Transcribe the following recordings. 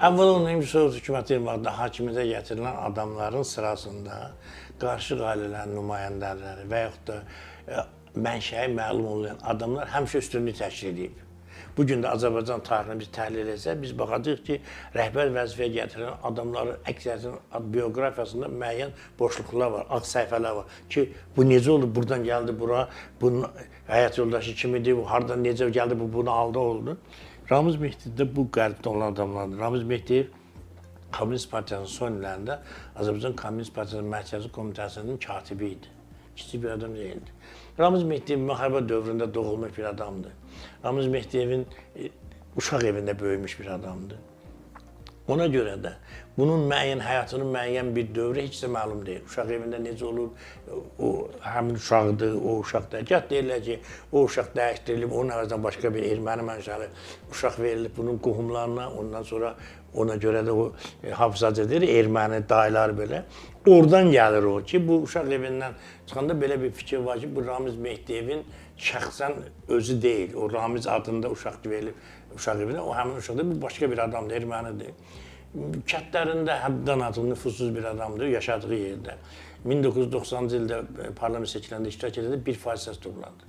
Əvvəl onun Sovet hökuməti vaxtında hakimiyyətə gətirilən adamların sırasında qarışıq ailələrin nümayəndələri və yaxud da mənşəyi məlum olmayan adamlar həmişə üstünlük təşkil edib. Bu gün də Azərbaycan tarixini biz təhlil etsək, biz baxacağıq ki, rəhbər vəzifəyə gətirilən adamların əksəriyyətinin bioqrafiyasında müəyyən boşluqlar var, ağ səhifələr var ki, bu necə oldu, buradan gəldi bura, bunun həyat yoldaşı kim idi, bu hardan necə gəldi, bu bunu aldı oldu. Ramiz Mehdiyev də bu qərbdə olan adamlardır. Ramiz Mehdiyev Komünist Partiyasının son illərində Azərbaycan Komünist Partiyasının Mərkəzi Komitəsinin katibi idi. Kiçik bir adam deyildi. Ramiz Mehdiyev müharibə dövründə doğulmuş bir adamdır. Ramiz Mehdiyevin uşaq evində böyümüş bir adamdır. Ona görə də bunun müəyyən həyatının müəyyən bir dövrü heç də məlum deyil. Uşaq evində necə olub, o həmin uşaqdır, o uşaq da. Gah deyirlər ki, o uşaq dəyişdirilib, onun əvəzinə başqa bir erməni mənşəli uşaq verilib bunun qohumlarına, ondan sonra ona görə də o Hafizzadə deyir, erməni dayılar belə. Oradan gəlir o ki, bu uşaq evindən çıxanda belə bir fikir var ki, bu Ramiz Mehdiyevin şəxsən özü deyil. O Ramiz adında uşaq verilib uşaq evinə, o həmin uşaqdır, bu başqa bir adamdır, ermənidir. Kəndlərində həddən artıq nüfuzsuz bir adamdır, yaşadığı yerdə. 1990-cı ildə parlament seçkilərində iştirak edəndə 1% səs topladı.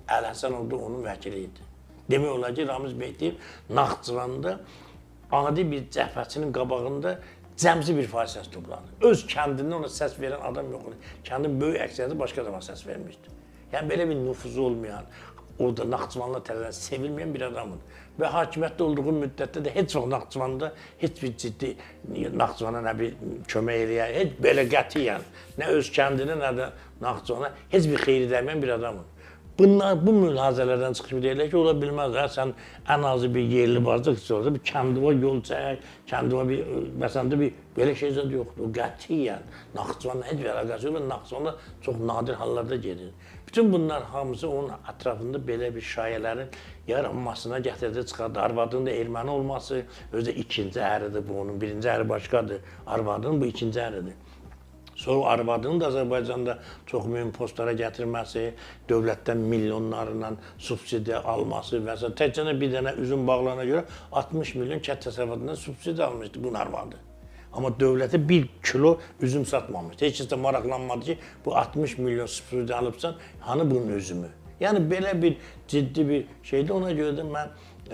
Əli Həsənov da onun vəkili idi. Demək olar ki, Ramiz Mehdiyev Naxçıvanda adi bir cəbhəçinin qabağında cəmsi 1% səs topladı. Öz kəndində ona səs verən adam yox idi. Kəndin böyük əksəriyyəti başqa adama səs vermişdi. Yəni belə bir nüfuzu olmayan, orada Naxçıvanlı tərəfindən sevilməyən bir adamdır. Və hakimiyyətdə olduğu müddətdə də heç vaxt Naxçıvanda heç bir ciddi Naxçıvana nə bir kömək eləyən, heç belə qətiyyən, nə öz kəndinə, nə də Naxçıvana heç bir xeyri dəyməyən bir adamdır. Bunlar, bu mülahizələrdən çıxıb deyirlər ki, ola bilməz, hə, sən ən azı bir yerli bazlıq olsa, bir kəndivə yol çək, kəndivə bir, məsələn də bir belə şey zad yoxdur. Qətiyyən Naxçıvanla heç bir əlaqəsi yox və Naxçıvanda çox nadir hallarda gedir. Bütün bunlar hamısı onun ətrafında belə bir şayələrin yaranmasına gətirdi, çıxardı. Arvadının da erməni olması, özü də ikinci əridir bu onun, birinci əri başqadır. Arvadının bu ikinci əridir. Sonra arvadının da Azərbaycanda çox mühüm postlara gətirməsi, dövlətdən milyonlarla subsidiya alması və s. Təkcə bir dənə üzüm bağlarına görə 60 milyon kənd təsərrüfatından subsidiya almışdı bunun arvadı. Amma dövlətə 1 kilo üzüm satmamışdı. Heç kəs də maraqlanmadı ki, bu 60 milyon subsidiya alıbsan, hanı bunun üzümü? Yəni belə bir ciddi bir şeydir. Ona görə də mən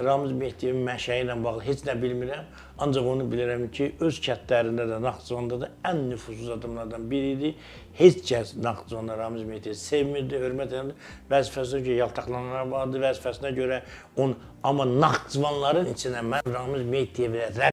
Ramiz Mehdiyevin mənşəyi ilə bağlı heç nə bilmirəm. Ancaq onu bilirəm ki, öz kəndlərində də, Naxçıvanda da ən nüfuzsuz adamlardan biri idi. Heç kəs Naxçıvanda Ramiz Mehdiyevi sevmirdi, hörmət edirdi. Vəzifəsinə görə yaltaqlananlar vardı, vəzifəsinə görə onu. Amma Naxçıvanların içinə mən Ramiz Mehdiyevə